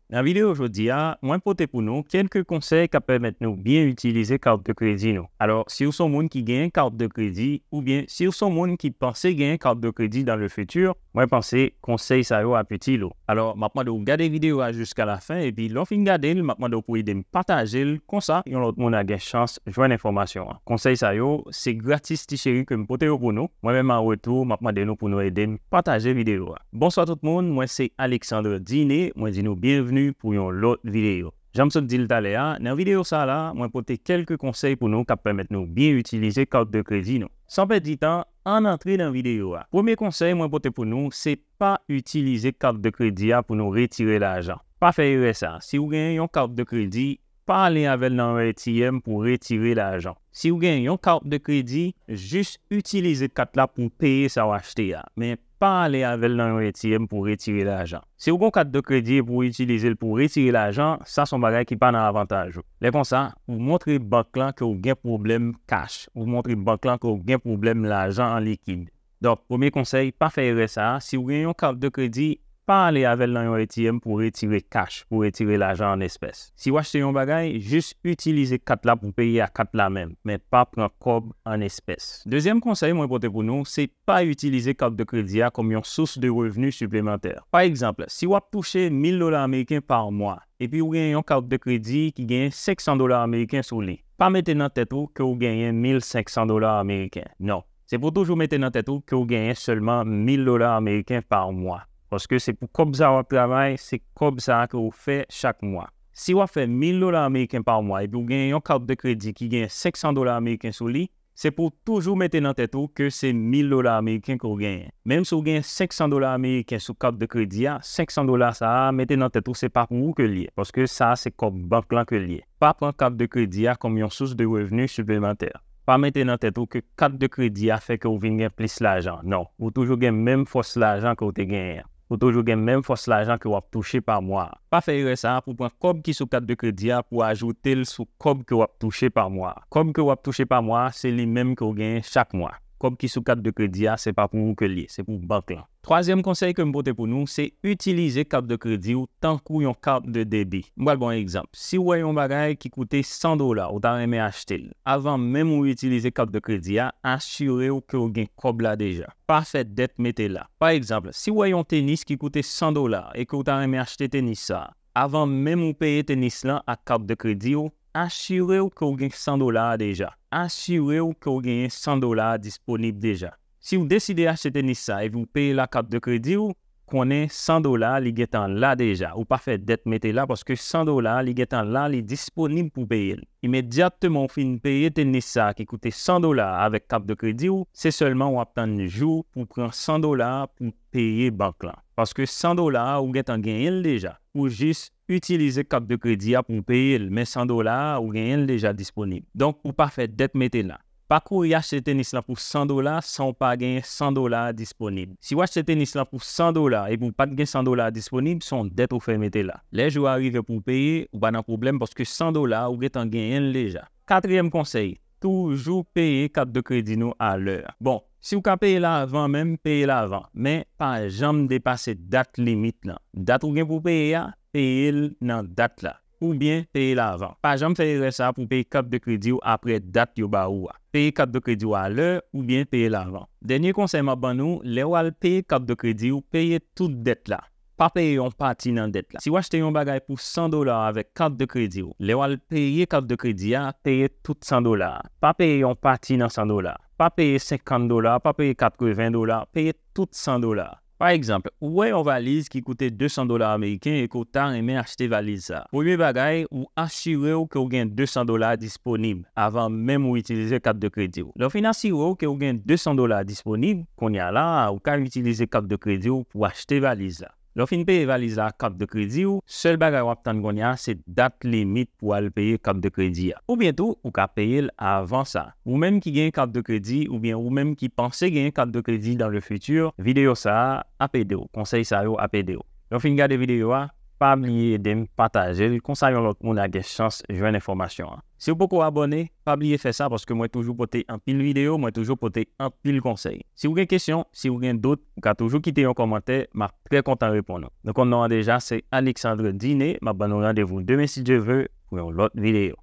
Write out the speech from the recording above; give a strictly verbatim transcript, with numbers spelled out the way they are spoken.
Nan videyo jodi a, mwen pote pou nou kèlke konsèy k ap pèmèt nou byen itilize kat de kredi nou. Alò, si w se yon moun ki genyen kat de kredi, oubyen si w se yon moun ki panse genyen kat de kredi dans le futur, mwen panse konsèy sa yo ap itil ou. Alò, m ap mande w gade videyo a jiska la fen, epi lè w fin gade l, m ap mande w pou ede m pataje l, konsa yon lòt moun a gen chans jwenn enfòmasyon an. Konsèy sa yo, se gratis ti cheri ke m pote yo pou nou. Mwen menm an retou, m ap mande nou pou nou ede m pataje videyo a. Bonswa tout moun, mwen se Alexandre Diné, mwen di nou byenvni pou yon lòt videyo. Jan m sot di l talè a, nan videyo sa la, mwen pote kèlke konsèy pou nou k ap pèmèt nou byen itilize kat de kredi nou. San pèdi tan, ann antre nan videyo a. Premye konsèy mwen pote pou nou, se pa itilize kat de kredi a pou nou retire lajan. Pa fè erè sa. Si w genyen yon kat de kredi, pa ale avè l nan yon A T M pou retire lajan. Si w gen yon kat de kredi, jis itilize kat la pou w peye sa w achte a, men pa ale avè l nan yon A T M pou retire lajan. Si w gen yon kat de kredi epi w itilize l pou w retire lajan, sa se yon bagay ki pa nan avantaj ou. Lè konsa, ou montre bank lan ke w gen pwoblèm kach, ou montre bank lan ke w gen pwoblèm lajan an likid. Donk, premye konsèy, pa fè erè sa a. Si w gen yon kat de kredi, pa ale avè l nan yon A T M pou retire kach, pou retire lajan an espès. Si w achte yon bagay, jis itilize kat la pou peye a kat la menm, men pa pran kòb an espès. Dezyèm konsèy mwen pote pou nou, se pa itilize kat de kredi a kòm yon sous de revni siplemantè. Pa egzanp, si w ap touche mil dola ameriken pa mwa, epi w gen yon kat de kredi ki gen senk san dola ameriken sou li, pa mete nan tèt ou ke w genyen mil senk san dola ameriken. Non. Se pou toujou mete nan tèt ou ke w genyen sèlman mil dola ameriken pa mwa. Paske se pou kòb sa a w ap travay, se kòb sa a ke w fè chak mwa. Si w ap fè mil dola ameriken pa mwa epi w genyen yon kat de kredi ki gen senk san dola ameriken sou li, se pou w toujou mete nan tèt ou ke se mil dola ameriken ke w genyen. Menm si w gen senk san dola ameriken sou kat de kredi a, senk san dola sa a, mete nan tèt ou se pa pou ou ke l ye, paske sa a se kòb bank lan ke l ye. Pa pran kat de kredi a kòm yon sous de revni siplemantè. Pa mete nan tèt ou ke kat de kredi a fè ke w vin gen plis lajan. Non, ou toujou gen menm fòs lajan ke w te genyen an. Ou toujou gen menm fòs lajan ke w ap touche pa mwa a. Pa fè erè sa a pou pran kòb ki sou kat de kredi a pou ajoute l sou kòb ke w ap touche pa mwa a. Kòb ke w ap touche pa mwa a, se li menm ke w genyen chak mwa. Kòb ki sou kat de kredi a, se pa pou ou ke l ye, se pou bank lan. Twazyèm konsèy ke m pote pou nou, se itilize kat de kredi w tankou yon kat de debi. M pral ba w yon egzanp. Si w wè yon bagay ki koute san dola, ou ta renmen achte l, avan menm ou itilize kat de kredi a, asire w ke w gen kòb la deja. Pa fè dèt mete la. Pa egzanp, si w wè yon tenis ki koute san dola e ke w ta renmen achte tenis sa a, avan menm ou peye tenis lan ak kat de kredi w, asire w ke w gen san dola a deja. Asire w ke w genyen san dola a disponib deja. Si w deside achte tenis sa epi w peye l ak kat de kredi w, konnen san dola a li gentan la deja. Ou pa fè dèt mete la paske san dola a li gentan la, li disponib pou peye l. Imedyatman w fin peye tenis sa a ki koute san dola a avèk kat de kredi w, se sèlman w ap tann jou pou w pran san dola a pou w peye bank lan. Paske san dola a ou gentan genyen l deja. Ou jis itilize kat de kredi a pou w peye l, men san dola a ou genyen l deja disponib. Donk, ou pa fè dèt mete la. Pa kouri achte tenis lan pou san dola san w pa genyen san dola a disponib. Si w achte tenis lan pou san dola epi w pa t gen san dola a disponib, se yon dèt ou fè mete la. Lè jou a rive pou w peye, ou pa nan pwoblèm paske san dola a ou gentan genyen l deja. Katriyèm konsèy, toujou peye kat de kredi nou alè. Bon, si w ka peye l avan menm, peye l avan, men pa janm depase dat limit lan. Dat ou gen pou peye a, peye l nan dat la. Oubyen peye l avan. Pa janm fè erè sa a pou peye kat de kredi w apre dat yo ba ou a. Peye kat de kredi w alè oubyen peye l avan. Dènye konsèy m ap ban nou, lè w al peye kat de kredi w, peye tout dèt la. Pa peye yon pati nan dèt la. Si w achte yon bagay pou san dola avèk kat de kredi w, lè w al peye kat de kredi a, peye tout san dola a. Pa peye yon pati nan san dola a. Pa peye senkant dola, pa peye katreven dola, peye tout san dola a. Pa egzanp, ou wè yon valiz ki koute de san dola ameriken e ke w ta renmen achte valiz sa a. Premye bagay, ou asire w ke w gen de san dola disponib avan menm ou itilize kat de kredi w. Lè w fin asire w ke w gen de san dola disponib, kounye a la a, ou ka itilize kat de kredi w pou achte valiz la. Lè w fin peye valiz la ak kat de kredi w, sèl bagay w ap tann kounye a se dat limit pou w al peye kat de kredi a. Oubyen tou, ou ka peye l avan sa. Ou menm ki gen kat de kredi, oubyen ou menm ki panse genyen kat de kredi dans le futur, videyo sa a ap ede w. Konsèy sa yo ap ede w. Lè w fin gade videyo a, pa bliye ede m pataje l, konsa yon lòt moun a gen chans jwenn enfòmasyon an. Si w poko abòne, pa bliye fè sa paske mwen toujou pote anpil videyo, mwen toujou pote anpil konsèy. Si w gen kesyon, si w gen dout, ou ka toujou kite yon kòmantè, m ap trè kontan reponn ou. Nou konn non an deja, se Alexandre Diné, m ap ban nou randevou demen si Dye ve pou yon lòt videyo.